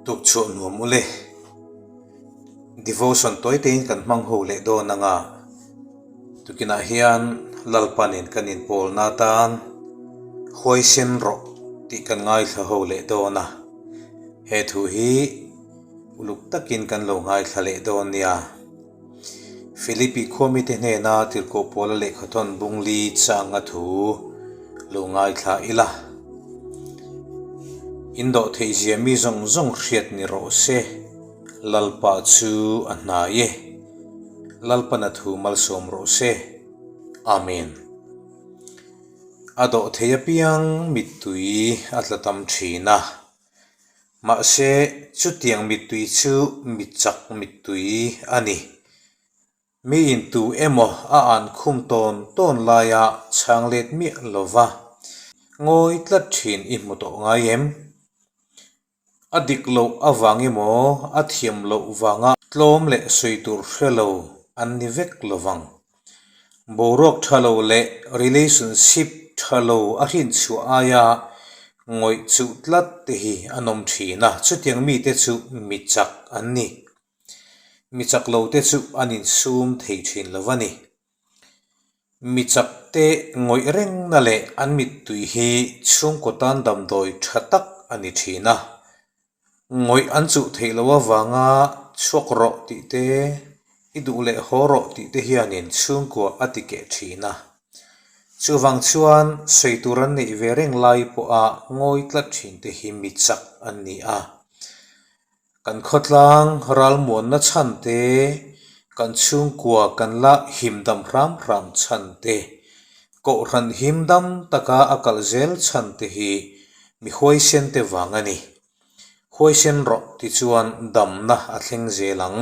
Tukchhuah nuam ule. Devotion tawi tein kan hmang ho leh dawn anga tukinah hian Lalpanin kan inpawlna atan huaisen rawh tih kan ngaithla ho leh dawn a. He thu hi uluk takin kan lo ngaithla leh dawn nia. Philippi khuamite hnena tirhkoh Paula lehkhathawn bungli changa thu lo ngaithla ila. In dawh theih zia mi zawng zawng hriat ni rawh se, Lalpa chu a hnai e. Lalpan a thu malsawm rawh se. Amen. A dawh theih apiang mittui a tla tam thin a. Mahse, chutiang mittui chu mi chak mittui a ni. Miin tu emaw a an khum tawn tawn laia chhang let miah lo va, ngawi tlat thin i hmu tawh ngai em? A dik loh avang emaw a thiam loh vanga tlawm leh sawi tur hre lo an ni vek lo vang. Boruak tha lo leh relationship tha lo a hrinchhuah aia ngawih chuh tlat te hi an awm thin a, chutiang mite chu mi chak an ni. Mi chak lo te chu an insum thei thin lo a ni. Mi chak te ngawih rengna leh an mittui hi chhungkaw tan damdawi tha tak a ni thin a. Ngawih an chuh theih loh avanga chhuak rawh tih te, i duh leh haw rawh tih te hianin chhungkua a ti keh thin a. Chuvang chuan sawi tur an neih ve reng lai pawha ngawi tlat thin te hi mi chak an ni a. Kan khawtlang ralmuanna chhan te, kan chhungkua kan la himdam hram hram chhan te, kohhran himdam taka a kal zel chhan te hi Mi huaisen te vang a ni. Huaisen rawh ti chuan damna a thleng zel ang.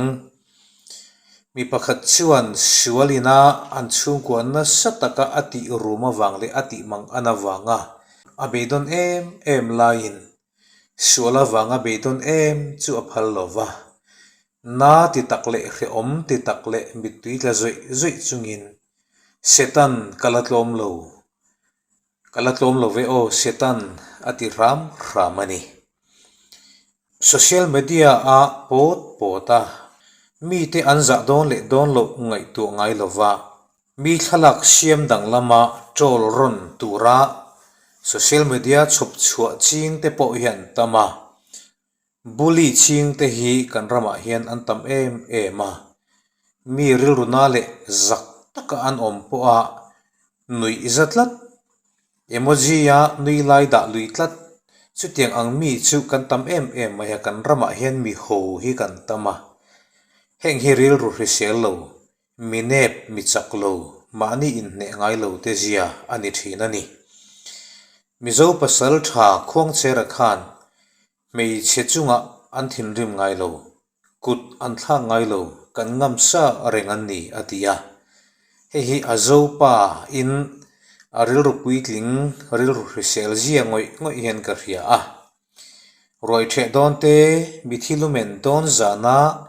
Mi pakhat chuan sual ina an chhungkua nasa taka a tih rum avang leh a tih mang an avanga a beidawn em em laiin sual avanga beidawn em chu a phal lo va. Na ti tak leh hrehawm ti tak leh mittui tla zawih zawih chungin Setan ka la tlawm lo. Ka la tlawm lo ve aw, Setan a ti hram hram a ni. Social media a pawt pawt a, mite an zah dawn leh dawn loh ngaihtuah ngai lova, mi thlalak siam danglama troll rawn tura social media chhawp chhuah ching te pawh hian tam a, Bully ching te hi kan ramah hian an tam em em a, mi rilru na leh zak taka an awm pawha nuih za tlat, emoji a nui lai dah lui tlat, chutiang ang mi chu kan tam em em mai a, kan ramah hian mi ho hi kan tam a, heng hi rilru hrisel lo, mi nep, mi chak lo, mahni inhneh ngai lo te zia a ni thin a ni. Mizo pasal tha Khuangchera khan Hmeichhe chungah an thinrim ngai lo, kut an thlak ngai lo, kan ngam sa reng an ni, a ti a. Hei hi a Zopa in a rilru puitling, rilru hrisel zia ngawih ngawih hian ka hria a. Ruai ṭheh dawn te, mithi lumen dawn zana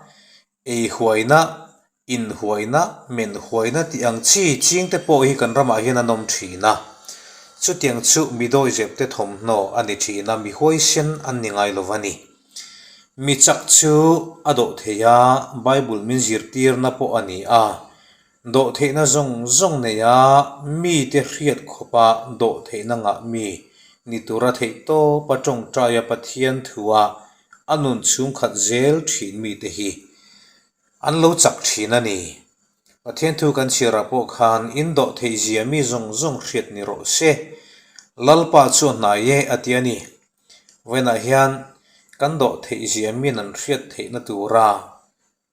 Ei huaina, in huaina, men huaina tih ang chi chingte pawh hi kan ramah hian an awm thin a. Chutiang chu mi dawizepte thawmhnaw a ni thin a, mi huaisen an ni ngai lo va ni. Mi chak chu a dawh thei a, Bible min zirtirna pawh a ni a. Dawh theihna zawng zawng neia mite hriat khawpa dawh theihna ngah mi ni tura theihtawpa tawngtaia Pathian thua a nun chhungkhat zel thin mite hi an lo chak thin a ni. Pathian thu kan chhiarah pawh khan in dawh theih zia mi zawng zawng hriat ni rawh se, Lalpa chu a hnai e a ti a ni. Vawiinah hian kan dawh theih zia min an hriat theihna tura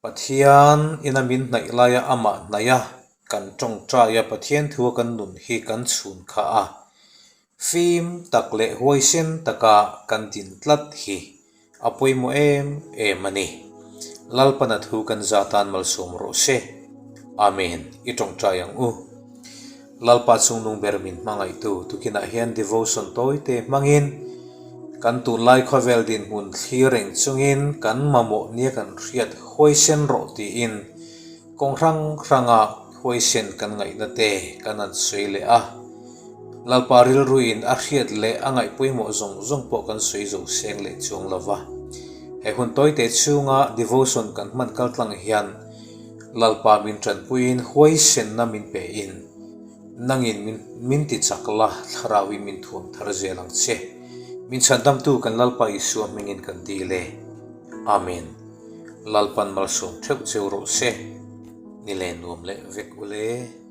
Pathian ina min hnaih laia amah hnaih a, kan tawngtai a, Pathian thua kan nun hi kan chhun kha a, fim tak leh huaisen taka kan din tlat hi a pawimawh em em a ni. Lalpana thu kan za tan malsawm rawh se. Amen. I tawngtai ang u. Lalpa chungnung ber min hmangaihtu tukinah hian devotion tawite hmangin kan tunlai khawvel dinhmun thlir reng chungin kan mamawh nia kan hriat huaisen rawh tiin kawng hrang hranga huaisen kan ngaihna te kan han sawi leh a. Lalpa rilruin a hriat leh a ngaih pawimawh zawng zawng pawh kan sawi zo seng leh chuang lo va. He hun tawite chhunga devotion kan hman kaltlang hian Lalpa min tanpuiin huaisenna min pein nangin min min ti chak la, thlarauin min thuam thar zel ang che. Min chhandamtu kan Lalpa Isua hmingin kan dil e. Amen. Lalpan malsawm theuh cheu rawh se. Ni le nuam leh vek ule.